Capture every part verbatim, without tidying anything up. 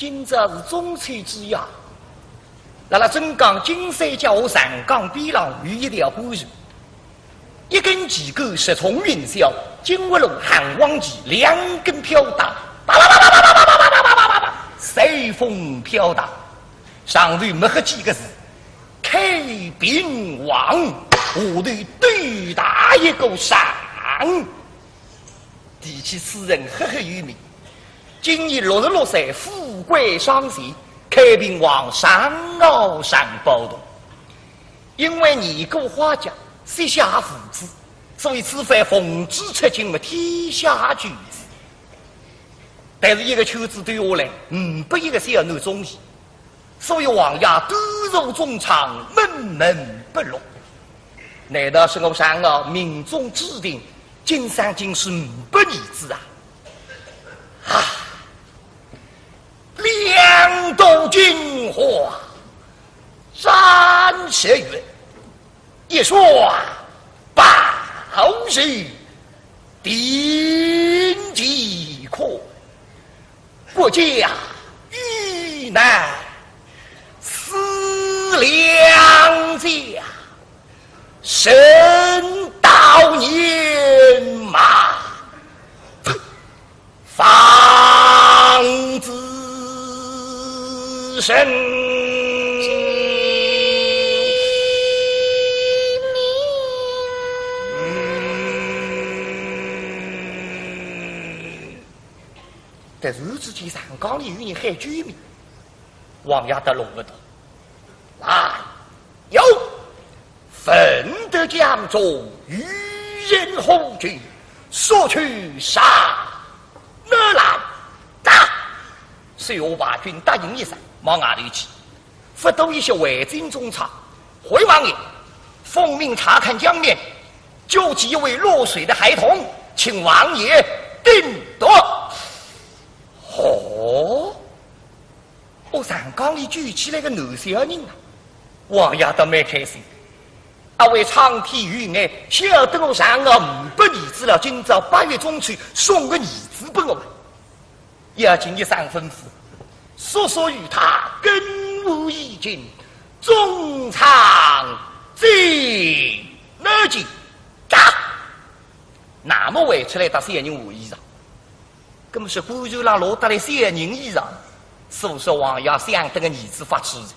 今朝是中秋之夜，辣辣镇江金山脚下长江边浪有一条官船，一根旗杆直冲云霄，金乌龙汉王旗两根飘带，啪啪啪啪啪啪啪啪啪啪啪啪，随风飘荡。上头墨黑几个字：开平王，下头斗大一个常。提起此人赫赫有名，今年六十六岁，富贵双全，开平王常遨常宝童。因为年过花甲，膝下无子，所以此番奉旨出京么天下求子。但是一个求子对下来，呒不一个小囡中意。 所以王爷独坐中舱，闷闷不乐。难道是我常遨命中注定，今生今世呒不儿子啊？啊！两度金花展斜月，一双宝手定乾坤。 不嫁亦难思良家，人到年迈方知身。 突然之间，长江里有人喊救命，王爷得弄勿懂。来，有，闻得江中有人呼救，速去查。哪来？打！手下排军答应一声，往外头去。 勿多一歇回进中舱，回王爷，奉命查看江面，救起一位落水的孩童，请王爷定夺。哦，哦，长江里救起来个男小人啊，王爷倒蛮开心。啊，为苍天有眼，晓得我常遨呒不儿子了，今朝八月中秋送个儿子拨我嘛。 要紧一声吩咐，速速与他更换衣巾，中舱进来。喳！那么回出来搭小人换衣裳，搿么是官船浪落得来小人衣裳，是勿是王爷想得个儿子发痴哉？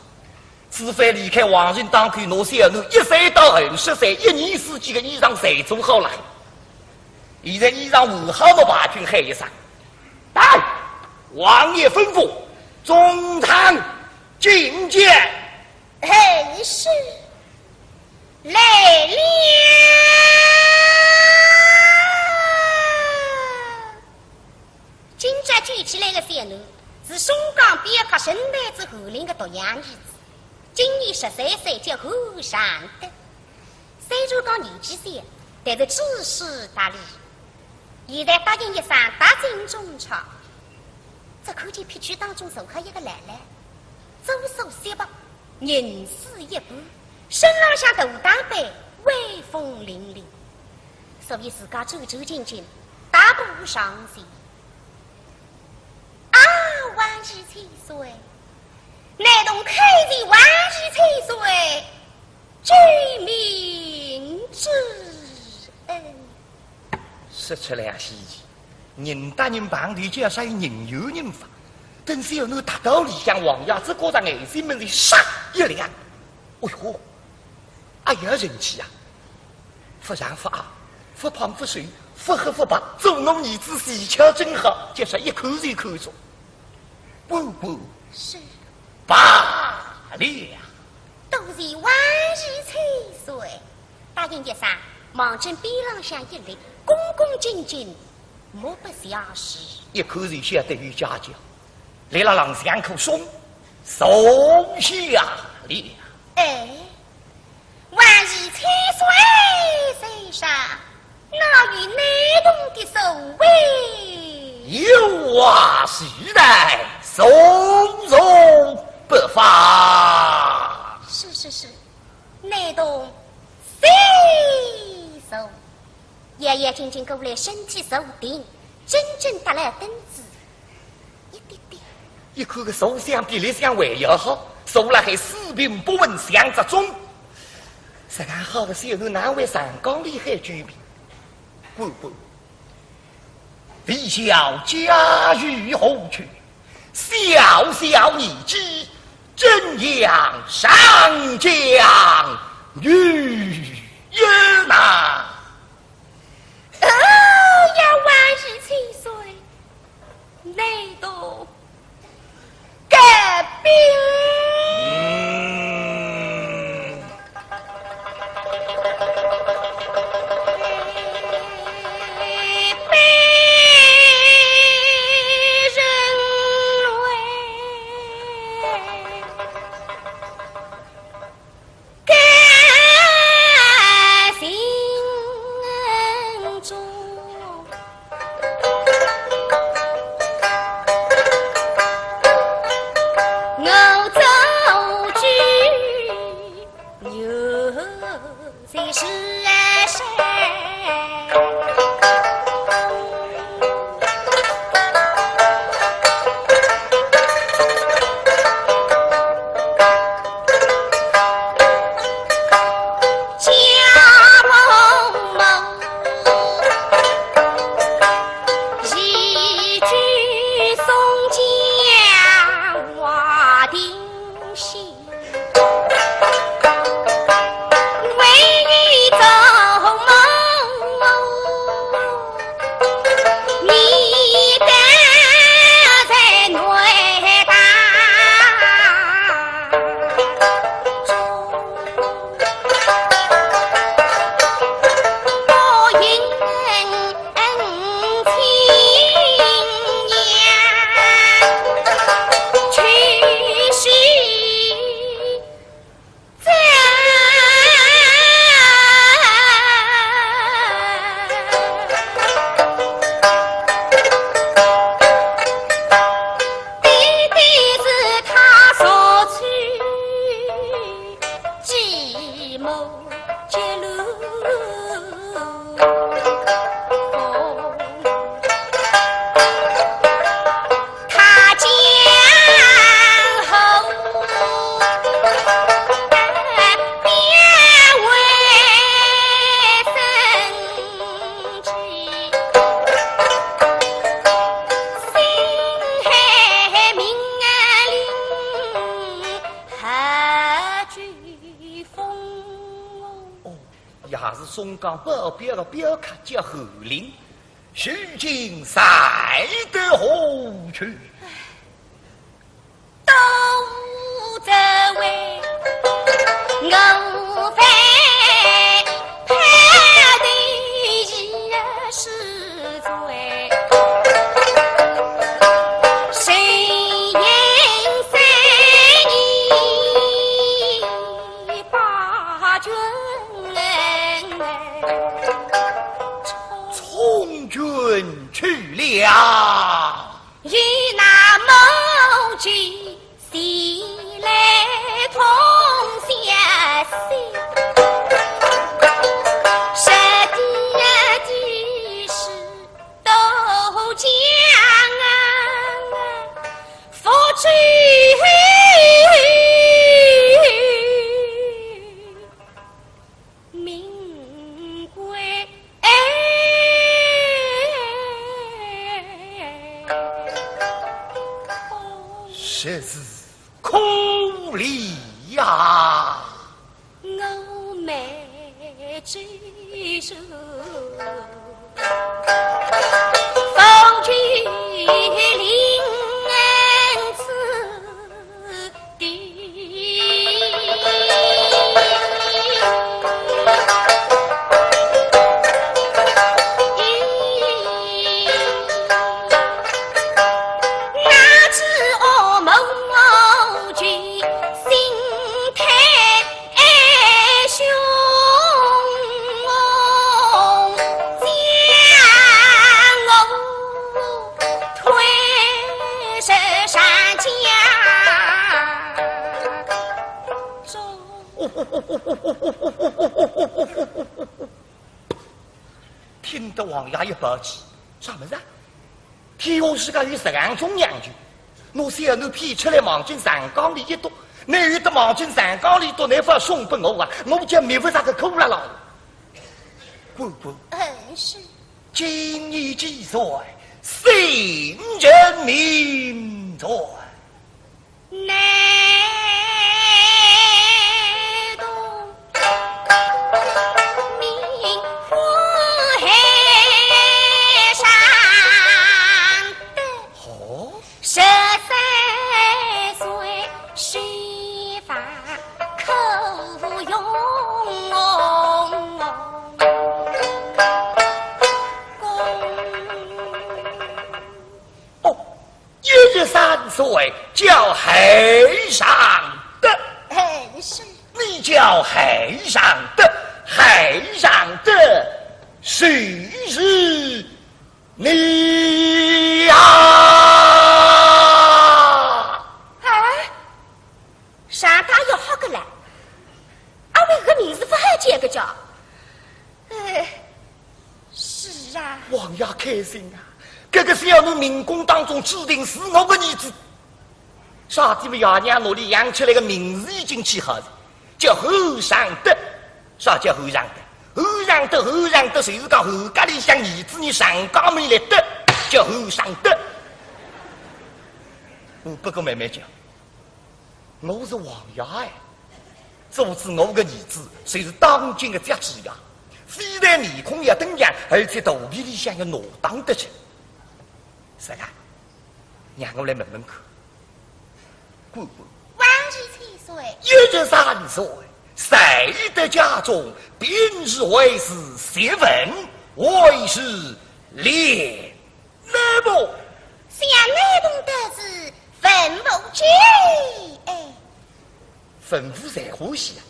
此番离开皇城当口，拿小囡一岁到二十岁，一年四季个衣裳侪做好了。现在衣裳换好么，排军喊一声：“来，王爷吩咐，中舱觐见。”“哎，是，来了。”今朝救起来个小囡，是松江边客沈台子侯林个独养儿子。 今年十三岁，叫侯尚德。虽然讲年纪小，但是知书达理。现在答应一声，踏进中舱，只看见撇曲当中坐好一个老老，左手雪白，银丝一般，身浪向大打扮，威风凛凛。所以自家走走近近，大步上前。 啊，王爷千岁，难童叩谢王爷千岁救命之恩。说出来也稀奇，人搭人碰头介绍人有人法，等小囡踏到里向，王爷只觉着眼睛门前唰一亮，哎哟，哎呀，人气啊！ 勿长勿矮，勿胖勿瘦，勿黑勿白，做我儿子恰巧正好，就是一看就看中。不不，是。罢了。多谢王爷千岁。答应一声，望准边浪向一立，恭恭敬敬，目不斜视。一看就晓得有家教。 来了浪向可松，松下了。哎，王爷千岁在上，哪有难童的座位？有啊，是的，松松不乏。是是是，难童谢座。 爷爷紧紧过来，身体坐定，真正搭了凳子，一点点，一看个坐相比立相还要好，坐辣海四平八稳，像只钟。实梗好个小囡哪会上江里海救命？滚滚，你小家于何处？小小年纪，怎样上江遇冤呐？ 哦，要万事千岁，难道改变？嗯。哦，也是松江保镖个镖客叫侯林，如今在得何处？充军去了。实是可怜呀！ 听得王爷一暴气，啥物事啊？天下世界有实梗种娘舅，拿小囡骗出来望进长江里一丢，倷有得望进长江里丢，倷勿送拨我啊，我就觅勿着个苦了啦。官官，嗯，是。今年几岁？姓甚名谁？ 南东名府海上的。哦。十三岁须发可用。哦， 一十三岁叫海上的。哎，是。你叫海上的，海上的就是你呀！哎，上大要好个来，阿妹个名字勿好叫个叫。哎， 是啊。王爷开心啊，搿个小囡命宫当中注定是我个儿子。啥体么，爷娘拿俚养出来个名字已经起好了，叫侯尚德。啥叫侯尚德？侯尚德，侯尚德，就是讲侯家里向儿子倷上家门来得，叫侯尚德。嗯，不过慢慢叫。 我是王爷哎，做仔我个儿子，就是当今个家主呀，非但面孔要登样，而且肚皮里向要挪荡得去。是啊，让我来问问看。官官，王爷千岁。一十三岁，在得家中，平日为是习文，为是练 南部。像南部的是文武皆，哎。文武侪欢喜啊。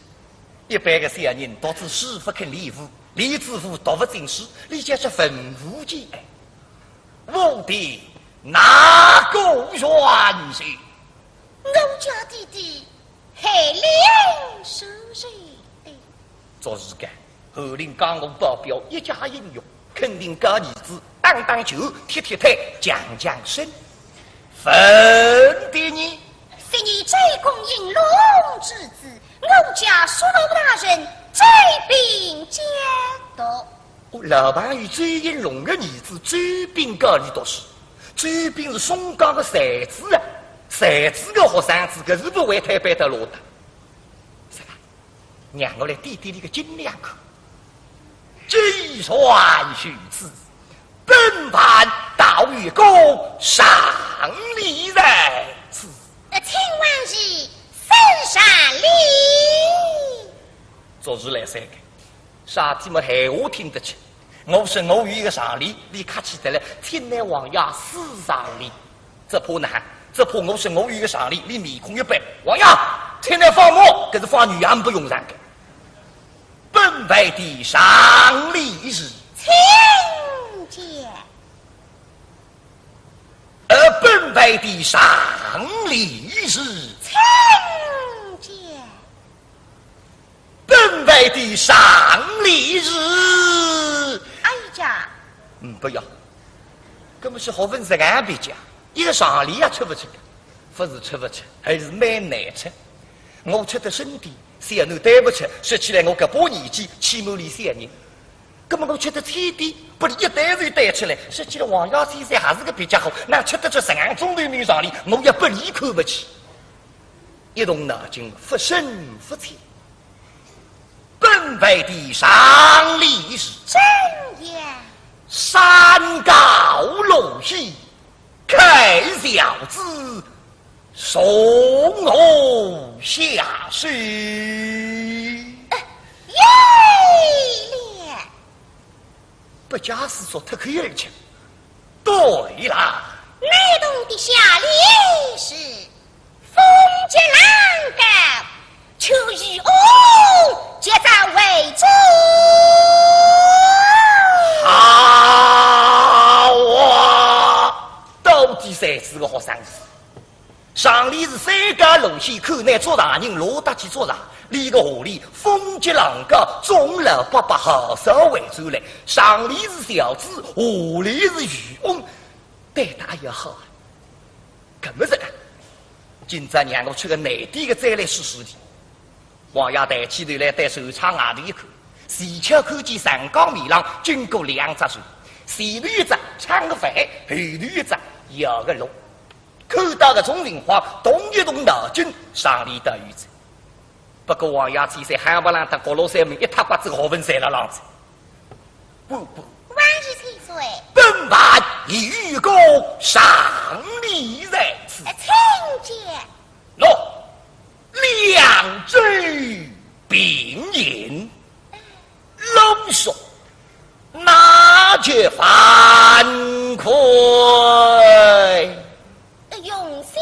一般个小人读仔书勿肯练武，练仔武读勿进书，俚叫是文武皆，哎。武的哪个元帅？我家弟弟 海灵受罪的。做事个，侯林家我保镖一家英雄，肯定教儿子打打拳、踢踢腿、强强身。文的呢？昔日周公应龙之子，我家叔父大人周兵皆读。 哦，老朋友周应龙个儿子周兵教俚读书，周兵是松江个才子啊，才子个学生子，搿是勿会推扳得落的。是吧？让我来掂掂俚个斤两看。既然如此，本藩倒有个上联在此。呃，请王爷赐上联。做事来三个。 啥体么闲话听得清。我说我有一个上联，俚客气得来，请倷王爷赐上联。只怕呢，只怕我说我有一个上联，俚面孔一板，王爷，请倷放马，搿是放牛也呒不用场个。本藩的上联是，请讲。呃，本藩的上联是，请讲。 本藩的上联是，哎呀，嗯，不要，搿么是学问是俺别家，一个上联也出勿出个，勿是出勿出，还是蛮难出。我出得深点，小囡对勿出，说起来我搿把年纪，欺瞒俚小人。搿么我出得浅点，拨俚一对就对出来，说起来王爷先生还是个别家伙，哪出得出实梗中头个上联，我也拨俚看勿起。 一动脑筋，勿深勿浅。本藩的上联是，怎样？山高路险，开小子，从何下手？哎，有了。 不假思索，脱口而出。对啦。难童的下联是，风急浪高，求渔翁接招为主。好啊，到底才子个学生子。 上联是山高路险，看倷捉大人落搭去捉啦。俚个下联风急浪高，众老伯伯好少回转来。上联是小子，下联是渔翁，对得也好啊。搿么实梗，今朝让我出个难点个再来试试你。王爷抬起头来对船舱外头一看，恰巧看见长江面浪经过两只船，前头一只撑个帆，后头一只摇个橹。看到搿种情况，动一动脑筋，上里得有哉。不过王爷千岁还勿让他角落山门一塌刮子，好分散了浪子。不不，王爷千岁，本藩有个上礼在此。呃，请讲。喏，两舟并行，橹速那及帆快。呃，用心。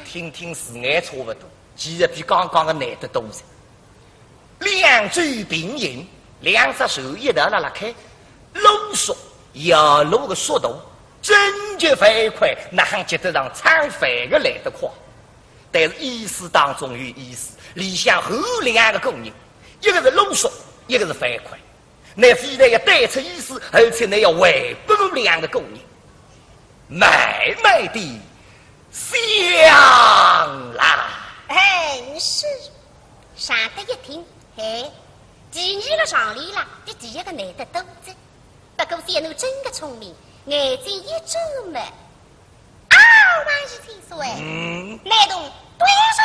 听听是眼差勿多，其实比刚刚个难得多哉。两舟并行，两只船一道辣辣开，橹速，摇橹个速度，真急帆快，哪哼及得上撑帆个来得快？但是意思当中有意思，里向有两个古人，一个是橹速，一个是帆快。 乃非但要对出意思，而且乃要还拨两个古人，慢慢地想啦。哎，是。沙德一听，嘿，第二个上联啦，比第一个难得多哉。不过小奴真个聪明，眼睛一眨么， 啊，王爷千岁，嗯。难童对上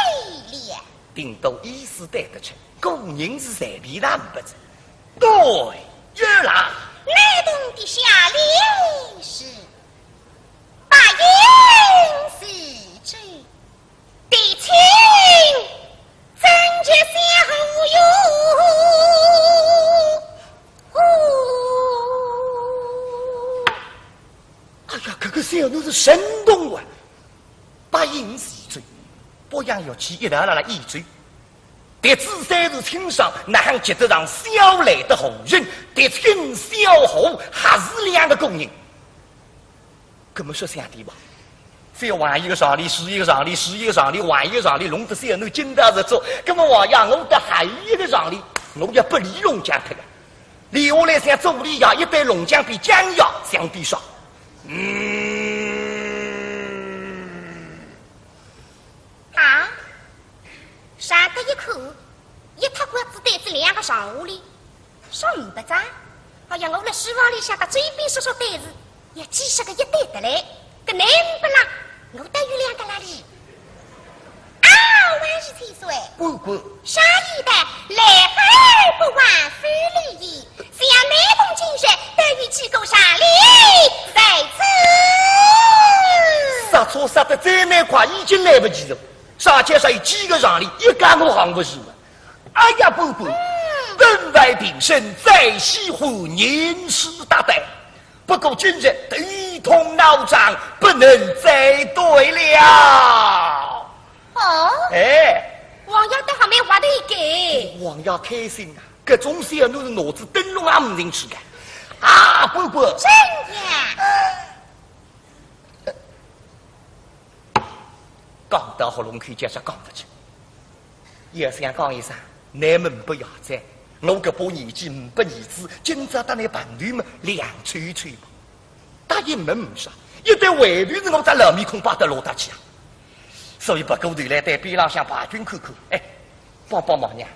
联了。顶多意思对得出，古人是随便哪哼勿着。对，有啦。难童的下联是：八音齐奏，笛清真绝相呼哟。 哎呀，搿个小囡是神童啊！八音齐奏，八样乐器一道辣辣演奏。笛子虽是清爽，哪哼及得上箫来得好听，笛清箫和还是两个古人。搿么说相对吧，非要换一个上联，是一个上联，是一个上联，换一个上联，弄得小囡劲道十足。搿么王爷，我搭还有一个上联，我要拨俚弄僵脱个。 留下来像左联呀，一对弄僵比僵呀，相比上。嗯。啊？沙德一看，一塌刮子对仔两个上联，说呒不哉。哎呀，我辣书房里向搭周边说说对子，也几十个一对得来，搿难呒不啦，我倒有两个啦哩。 啊，王爷千岁，滚滚。啥意思？来而不往非礼也，想难童今日得有几个上联在此。刹车刹得再难快，已经来不及了。啥叫啥有几个上联，一家我扛勿住了。哎呀，滚滚，嗯。本藩平生最喜欢吟诗搭对。 不过今日头痛脑胀，不能再对了。哦？哎。王爷倒还蛮滑头个。王爷开心啊，搿种小囡是脑子灯笼也没进去个。啊，滚滚。真呀？讲到喉咙口，就是讲勿出。 也想讲一声，倷们勿要哉，我搿把年纪呒不儿子，今朝搭倷碰头么，两凑凑嘛。答应么呒啥，一旦回头是我只老面孔摆得落搭去啊。所以别过头来对边浪向排军看看，哎，帮帮忙呀，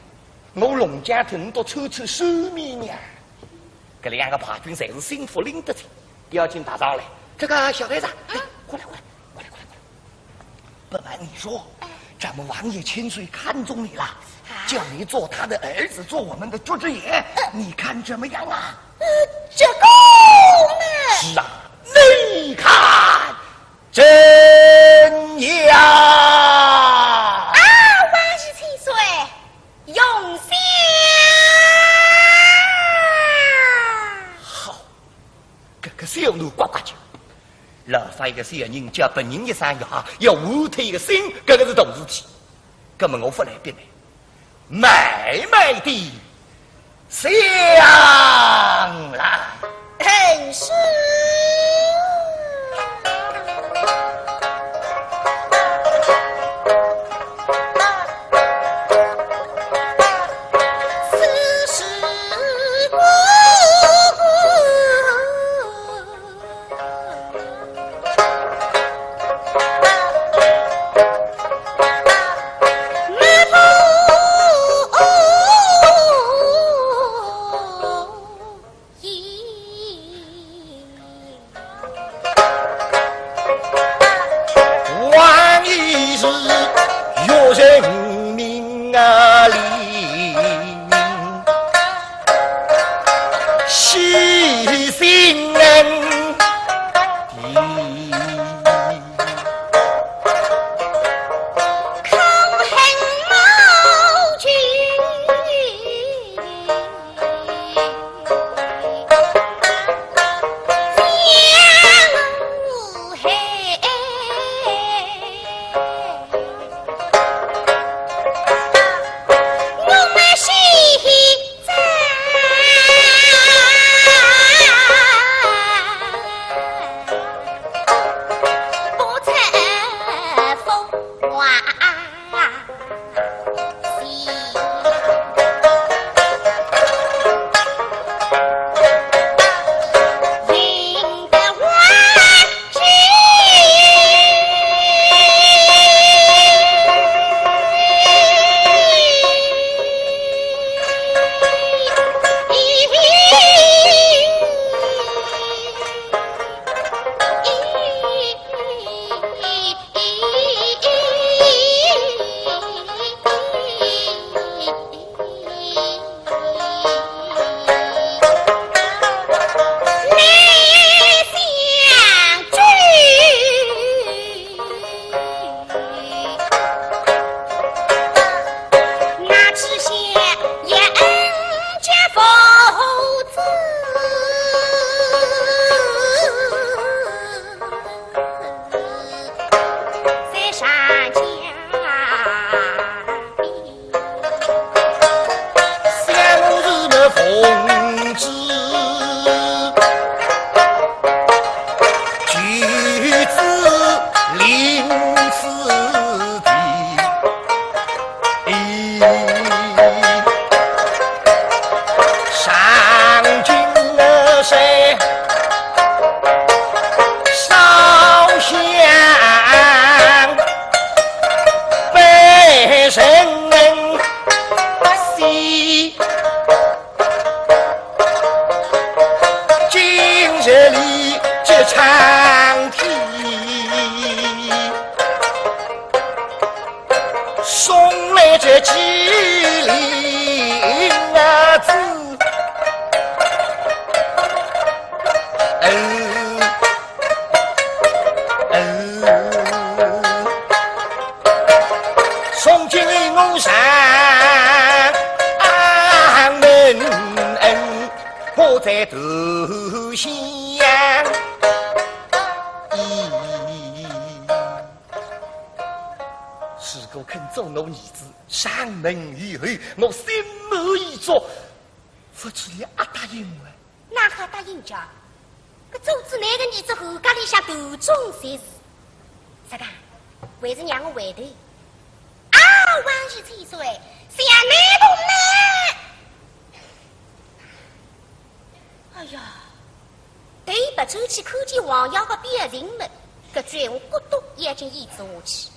我弄僵脱倷笃凑凑手面呀。搿两个排军侪是心腹拎得清，要紧踏上来，这个小孩子，哎，过来过来，过来过来过来。 本来你说，哎。咱们王爷千岁看中你了，啊？叫你做他的儿子，做我们的主子爷，呃。你看怎么样啊？呃，这个嘛。是啊，你看怎样？啊，王爷千岁，用心。好，搿个小奴呱呱叫。 老法一个小人叫别人一声爷，要换脱一个心，搿个是大事体。搿么我勿来逼倷，慢慢地想啦。很是。这麒麟啊子，嗯，嗯，送进我上门，嗯，我在头下。咦，如果肯做我儿子， 上门以后，我心满意足，勿知伊阿答应我。哪哈答应介？搿做仔倷个儿子，后家里向头重才是。啥个？还是让我回头。啊，王爷千岁，想难同呢。哎呀，对勿转去看见王爷个表情么，搿句闲话咕嘟眼睛咽仔下去。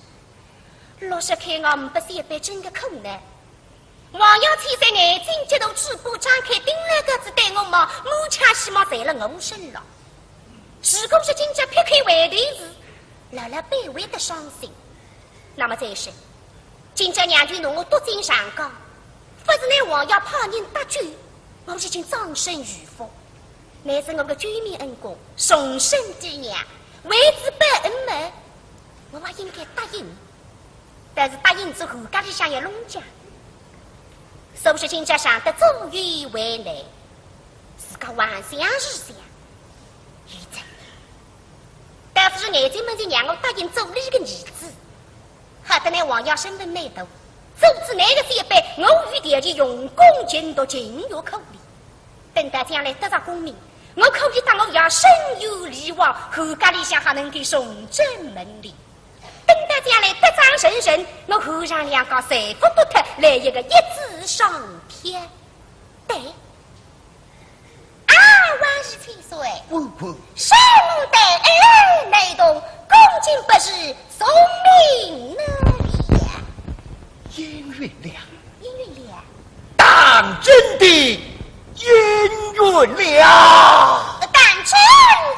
六十开外，呒不三百真个苦难。王爷千岁眼睛激大，嘴巴张开，盯牢个子对我望，满腔希望侪辣我身浪。如果是今朝撇开回头是，老老板会得伤心。那么再说，今朝娘舅拿我捉进长江，勿是拿王爷派人搭救，我已经葬身鱼腹。乃是我个救命恩公，重生爹娘，为仔报恩么，我也应该答应。 但是答应仔后家里向要弄僵，所以今朝常德左右为难，自家横想竖想，有主意。倒勿如眼睛门前让我答应做俚个儿子，好得来王爷身份蛮大，做仔倷个小辈，我有条件用功勤读，情有可原。 等到将来得着功名，我可以搭我爷生有来往，后家里向还能够重振门第。等到将来得长成人，我后娘两家侪勿独脱，来一个一子双全。对。啊，王爷千岁，嗯嗯。什么待恩雷动，恭敬不如从命了。应允了。应允了。 当真的应允了。当真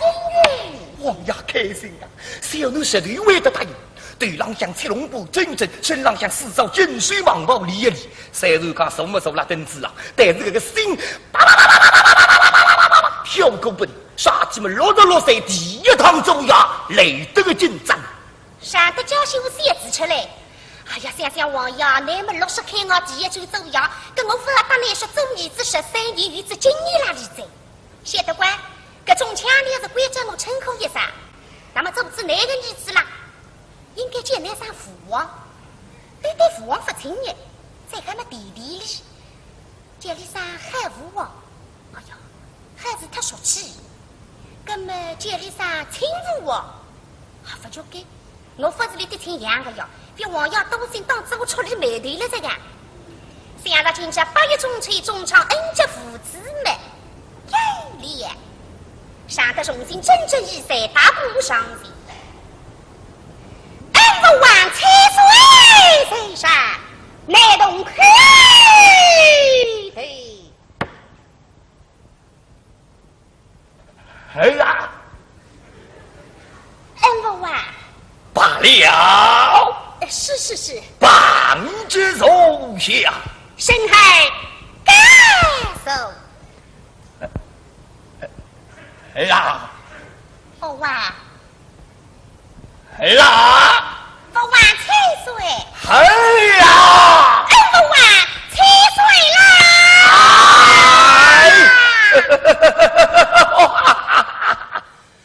应允。王爷开心啊，小囡实头会得答应，头浪向七龙八阵阵，身浪向四爪金丝蟒袍理一理，虽然讲坐么坐辣凳子浪，但是搿个心啪啪啪啪啪啪啪啪啪啪啪啪跳个奔，啥体么六十六岁第一趟做爷，来得个紧张。 常德叫起我小子出来。哎呀，想想王爷，乃末六十开外第一转做爷，搿我勿搭倷说做儿子十三年，有仔经验辣里哉。晓得啘，搿种腔调是关照我称呼一声。那么做仔倷个儿子啦，应该叫倷声父王。对对，父王勿亲热，再喊么弟弟哩。 叫俚声海父王。哎呀，海是太俗气。葛末叫俚声亲父王，还勿叫该。我勿是俚笃亲养个呀，比王爷多心，当仔我触俚霉头了哉呀。想着今朝八月中秋，中昌恩及父子么，有理。常德重新整整衣衫，大步上前。恩父王千岁在上，难同叩头。 儿啊！恩父啊！罢了。呃，是，是，是。旁之坐下。深谢告辞。儿啊！父王。 儿啊！父王千岁。儿啊！恩父王千岁啦！哎！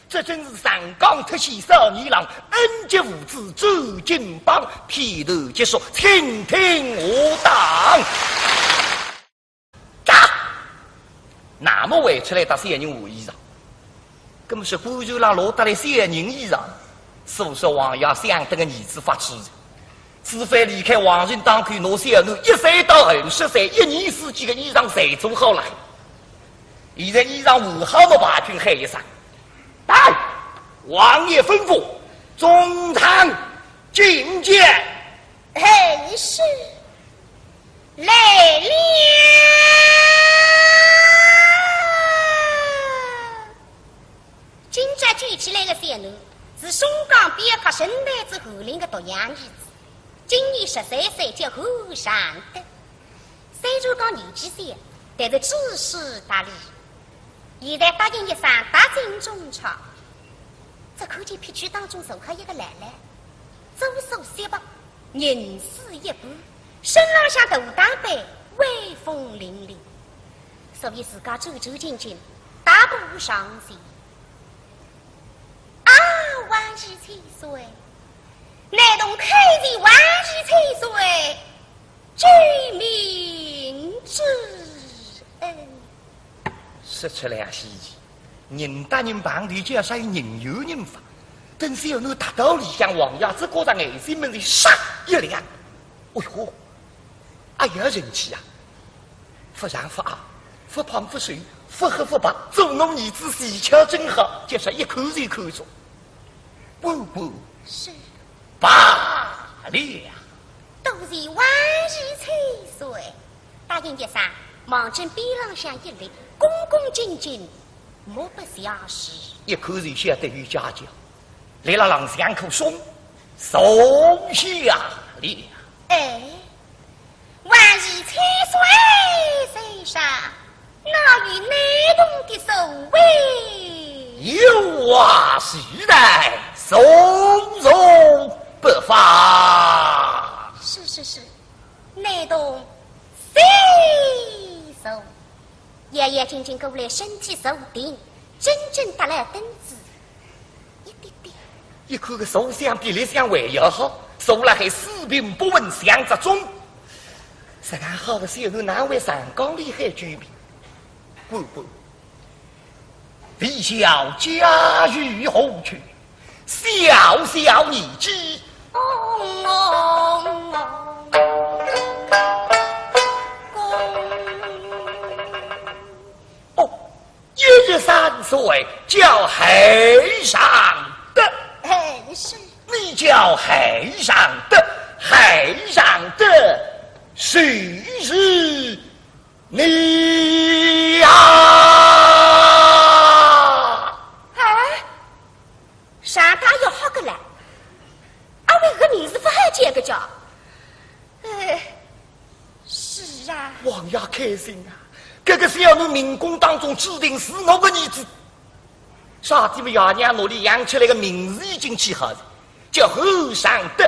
这真是上港脱险少年郎，恩及父子走金榜，片段结束，请听下档。 嘎！那么回出来搭小人换衣裳，搿么是官船浪落得来小人衣裳，所以说王爷想得个儿子发痴，此番离开皇城当口，拿小囡一岁到二十岁，一年四季个衣裳侪做好了。现在衣裳换好么，排军喊一声：“来，王爷吩咐，中堂觐见。” 哎，是，来了。今朝救起来个小囡，是松江边客沈台子侯林个独养儿子。今年十三岁，叫侯尚德。虽然讲年纪小，但是知书达理。现在答应一声，踏进中舱，只看见阙区当中坐好一个老老，左手雪白，银丝一般，身浪向大打扮，威风凛凛。所以自家走走近近，大步上前。啊，王爷千岁！ 难童叩谢王爷千岁救命之恩。说出来也稀奇，人搭人碰头就要说人有人法，等小囡踏到里向，王爷只觉着眼睛门前唰一亮，哎哟，哎呀，人气啊！ 勿长勿矮，勿胖勿瘦，勿黑勿白，做我儿子恰巧正好，就是一看就看中。官官，是。罢了。多谢王爷千岁。答应一声，望准边浪向一立，恭恭敬敬，目不斜视。一看就晓得有家教，来了，让相公送，送下了。哎， 王爷千岁在上，哪有难童的座位？有啊，是的，坐坐不妨。是是是，难童谢坐。 爷爷紧紧过来，身体坐定，真正搭了凳子一点点。一看个坐相比立相还要好，坐了还四平八稳，像只钟。实梗好个小囡哪会上讲理还周密？官官，未晓家喻何去？ 小小年纪。哦，一十三岁叫侯尚德。哎，是。你叫侯尚德，侯尚德，谁是你呀？哎， 上大学好个了，阿为个名字勿好叫个叫？哎，是啊。王爷开心啊，搿个小囡命宫当中注定是我个儿子。啥体么爷娘拿俚养出来个名字已经起好了，叫侯尚德。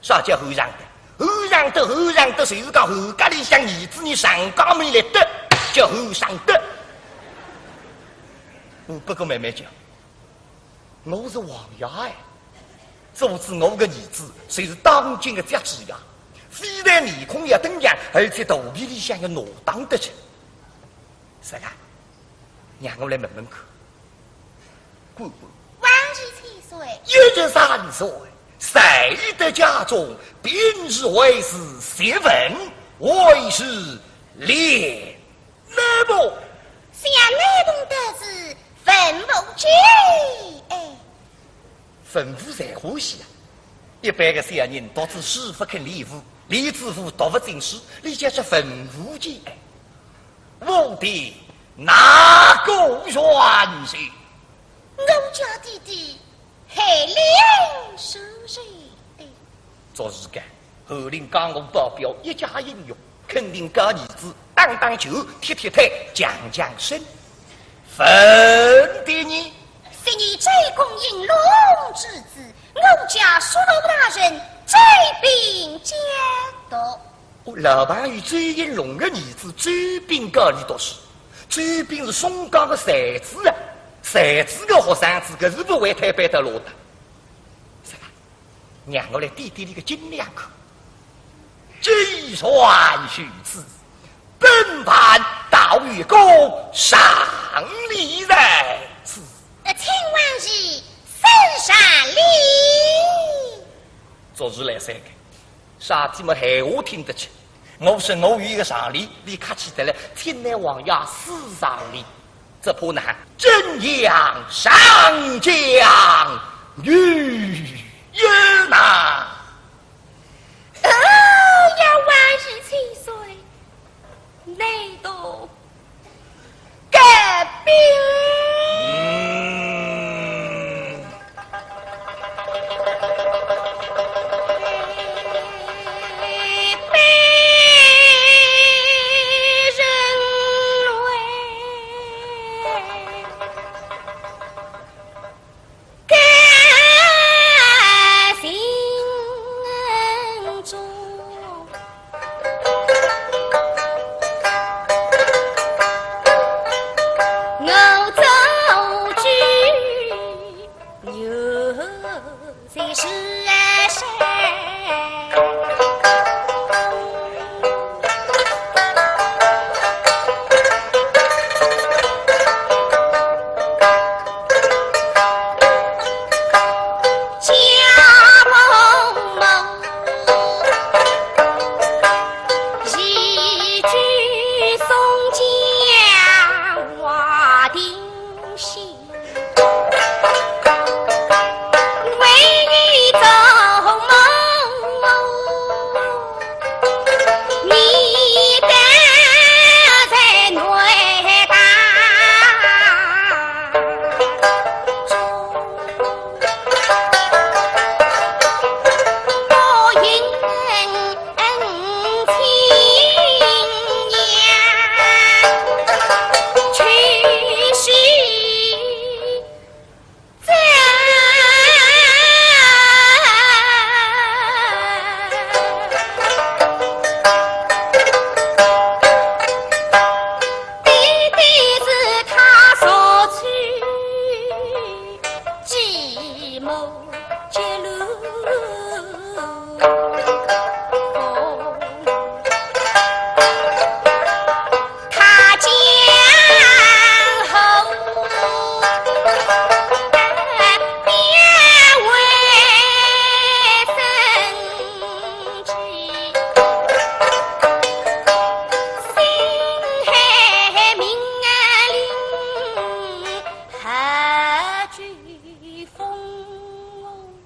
啥叫侯尚德？侯尚德，侯尚德，就是讲侯家里向儿子你上家门来得，叫侯尚德。我不过慢慢叫。 我是王爷哎，做仔我个儿子，就是当今个家主呀，非但面孔要登样，而且肚皮里向要挪荡得去。是啊，让我来问问看。官官。王爷千岁。一十三岁，在得家中，平日为是习文，为是练 那么，想难童的是文武全，哎。文武侪欢喜啊。一般个小人读仔书勿肯练武，练仔武读勿进书，俚叫是文武全，哎。武的哪个元帅？我家弟弟 海灵书生的。做事干，侯林家我保镖一家英雄，肯定教儿子打打球，踢踢腿，强强身。文的呢？昔日周公应龙之子，我家叔父大人追兵解毒。 哦，老朋友周应龙个儿子周斌教俚读书，周斌是松江个才子啊，才子个学生子，搿是勿会推扳得落的。是吧？让我来掂掂俚个斤两看。既然如此，本藩倒有个上联在此。呃，请王爷赐上联。做事来三个。 啥体么闲话听得清。我说我有一个上联，俚客气得来，请倷王爷赐上联。只怕呢，真要上将于人呐。哦呀，王爷千岁，难童 个兵。嗯。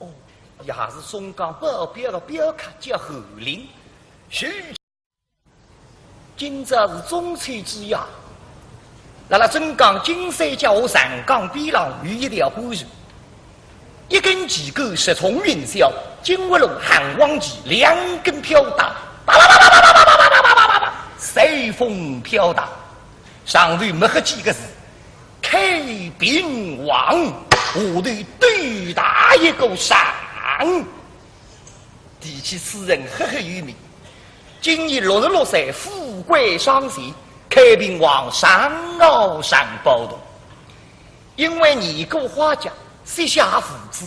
哦，也是松江保镖的镖客叫侯林。是。今朝是中秋之夜，辣辣镇江金山脚下长江边浪有一条官船，一根旗杆直冲云霄，金乌龙汉王旗两根飘带，叭叭叭叭叭叭叭叭叭叭叭，随风飘荡。上头墨黑几个字：开平王，下头斗大一个常。 提起此人赫赫有名，今年六十六岁，富贵双全，开平王常遨常宝童。因为年过花甲，膝下无子，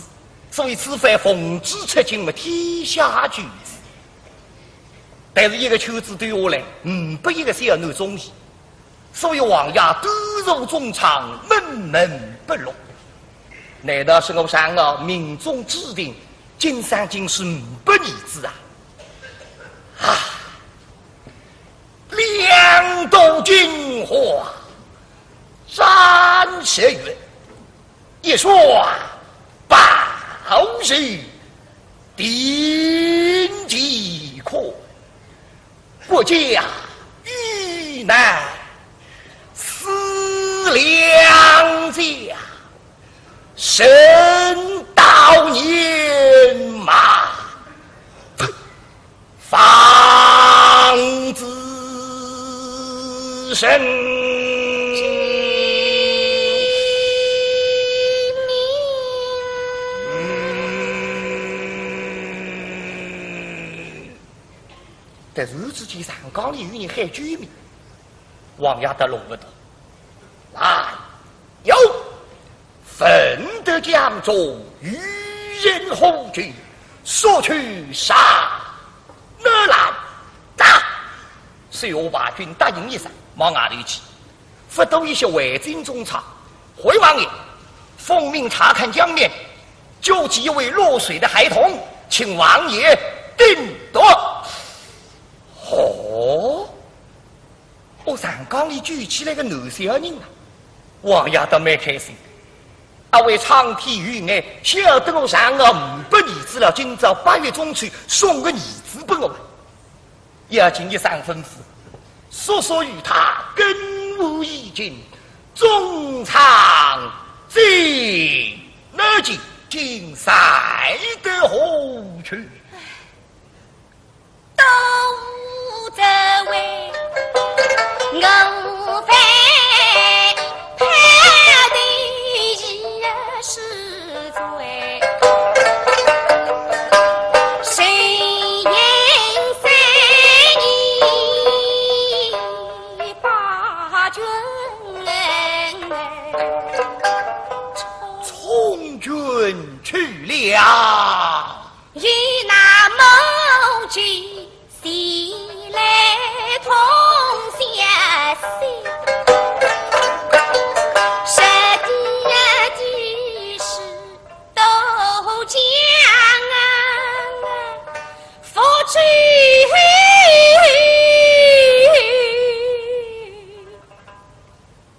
所以此番奉旨出京，为天下求子。但是一个求子对下来，呒不一个小囡中意。 所以王爷独坐中舱，闷闷不乐。难道是我常遨命中注定，今生今世呒不儿子啊？啊！两度金花展斜月，一双宝手定乾坤。 国家危难思良家，人到年迈方知身。 突然之间，长江里有人喊救命，王爷得弄勿懂。来，有，闻得江中有人呼救，速去上南来。答。水陆大军答应一声，往外头去。 不多一歇，回进中舱。回王爷，奉命查看江面，救起一位落水的孩童，请王爷定夺。哦，哦，长江里救起来个男小人啊，王爷倒蛮开心。啊，为苍天有眼，晓得我常遨呒不儿子了，今朝八月中秋送个儿子拨我。 要紧一声吩咐，速速与他更换衣巾，中舱进。那今，今赛得何去？都这位我非派的也是 充军去了。啊！与那母亲前来通消息，实地的事都讲啊，父亲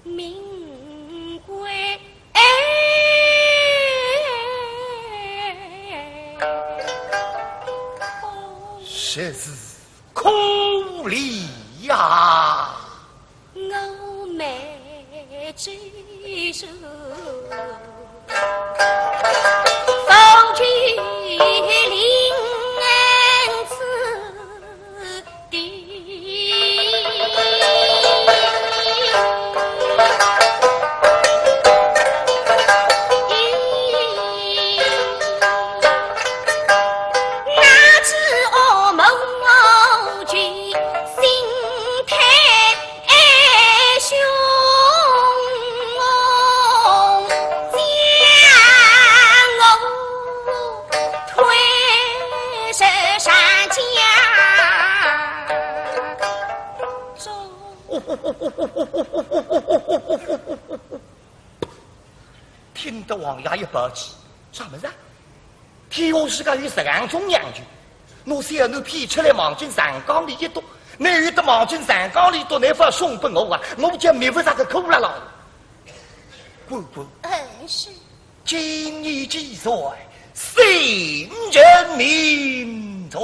命归。 实是可怜呀。我妹之说，夫君临此 地。那只恶魔君心太凶，将我 推至山脚中。听得王爷一拍气，啥物事啊？天下世界有实梗种娘舅，拿小囡骗出来望进长江里一丢，倷有得望进长江里丢，倷勿送拨我啊，我就觅勿着个苦了咯。官官，嗯，是。 今年几岁？圣人名传。